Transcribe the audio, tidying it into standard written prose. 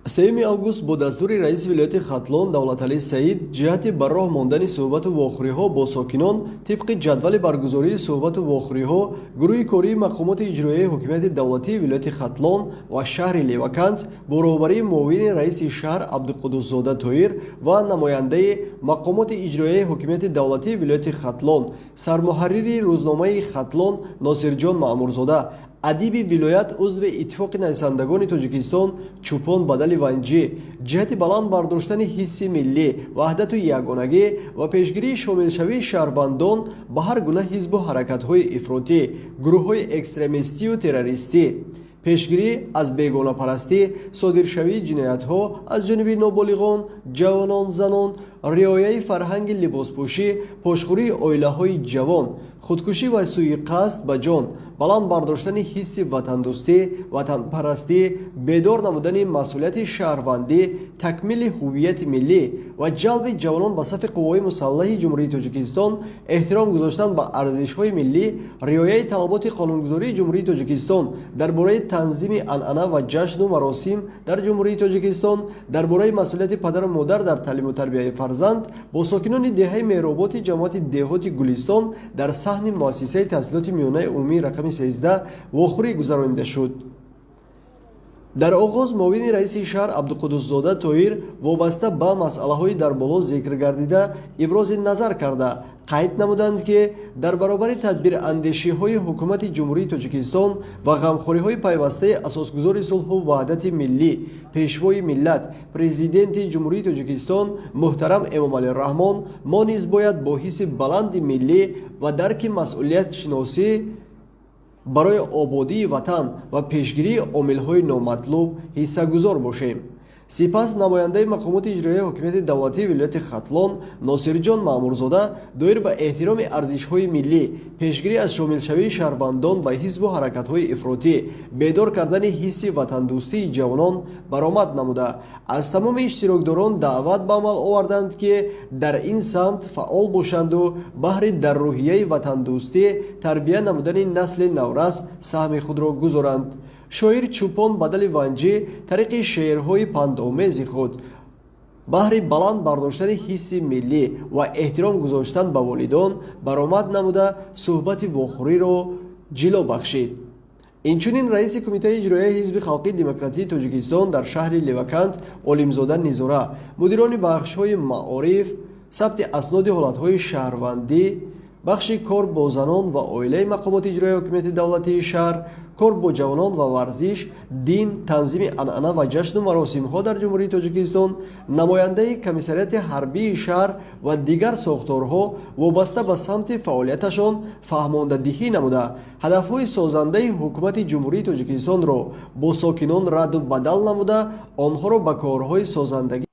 3 август бо дастури раиси вилояти Хатлон Давлаталӣ Саид ҷиҳати ба роҳ мондани суҳбату вохӯриҳо бо сокинон тибқи ҷадвали баргузории суҳбату вохӯриҳо гурӯҳи кории мақомоти иҷроияи ҳокимияти давлатии вилояти Хатлон ва шаҳри Левакант бо роҳбарии муовини раиси шаҳр Абдуқуддусзода Тоир ва намояндаи мақомоти иҷроияи ҳокимияти давлатии вилояти Хатлон, сармуҳаррири рӯзномаи Хатлон Носирҷон Маъмурзода, адиби вилоят, узви Иттифоқи нависандагони Тоҷикистон Чӯпон Бадали Ванҷӣ ҷиҳати баланд бардоштани ҳисси миллӣ, ваҳдату ягонагӣ ва пешгирии шомилшавии шаҳрвандон ба ҳар гуна ҳизбу ҳаракатҳои ифротӣ, гурӯҳҳои экстремистию террористӣ, пешгирӣ аз бегонапарастӣ, содиршавии ҷиноятҳо аз ҷониби ноболиғон, ҷавонон, занон, риояи фарҳанги либоспӯшӣ, пошхӯрии оилаҳои ҷавон, худкушӣ ва сӯиқасд ба ҷон, баланд бардоштани ҳисси ватандӯстӣ, ватанпарастӣ, бедор намудани масъулияти шаҳрвандӣ, такмили ҳуввияти миллӣ ва ҷалби ҷавонон ба сафи қувваҳои мусаллаҳи Ҷумҳурии Тоҷикистон, эҳтиром гузоштан ба арзишҳои миллӣ, риояи талаботи қонунгузории Ҷумҳурии Тоҷикистон дар бораи танзими анъана ва ҷашну маросим дар Ҷумҳурии Тоҷикистон, дар бораи масъулияти падару модар дар таълиму тарбияи фарзанд бо сокинони деҳаи Меҳрободи ҷамоати деҳоти Гулистон дар саҳни муассисаи таҳсилоти миёнаи умумии рақами 13 вохӯрӣ гузаронида шуд. Дар оғоз муовини раиси шаҳр Абдуқуддусзода Тоир вобаста ба масъалаҳои дар боло зикр гардида ибрози назар карда, қайд намуданд, ки дар баробари тадбирандешиҳои ҳукумати Ҷумҳурии Тоҷикистон ва ғамхориҳои пайвастаи асосгузори сулҳу ваҳдати миллӣ, пешвои миллат, Президенти Ҷумҳурии Тоҷикистон муҳтарам Эмомалӣ Раҳмон, мо низ бояд бо ҳисси баланди миллӣ ва дарки масъулиятшиносӣ барои ободии ватан ва пешгирии омилҳои номатлуб ҳиссагузор бошем. Сипас намояндаи мақомоти иҷроияи ҳокимияти давлатии вилояти Хатлон Носирҷон Маъмурзода доир ба эҳтироми арзишҳои миллӣ, пешгирӣ аз шомилшавии шаҳрвандон ба ҳизбу ҳаракатҳои ифротӣ, бедор кардани ҳисси ватандӯстии ҷавонон баромад намуда, аз тамоми иштирокдорон даъват ба амал оварданд, ки дар ин самт фаъол бошанду баҳри дар рӯҳияи ватандӯстӣ тарбия намудани насли наврас саҳми худро гузоранд. Шоир Чӯпон Бадали Ванҷӣ тариқи шеърҳои пандомези худ баҳри баланд бардоштани ҳисси миллӣ ва эҳтиром гузоштан ба волидон баромад намуда, суҳбати вохӯриро ҷило бахшид. Инчунин раиси Кумитаи иҷроияи Ҳизби халқии демократии Тоҷикистон дар шаҳри Левакант Олимзода Низора, мудирони бахшҳои маориф, сабти асноди ҳолатҳои шаҳрвандӣ, бахши кор бо занон ва оилаи мақомоти иҷроияи ҳокимияти давлатии шаҳр, кор бо ҷавонон ва варзиш, дин, танзими анъана ва ҷашну маросимҳо дар Ҷумҳурии Тоҷикистон, намояндаи комиссариати ҳарбии шаҳр ва дигар сохторҳо вобаста ба самти фаъолияташон фаҳмондадиҳӣ намуда, ҳадафҳои созандаи ҳукумати Ҷумҳурии Тоҷикистонро бо сокинон радду бадал намуда, онҳоро ба корҳои созандагӣ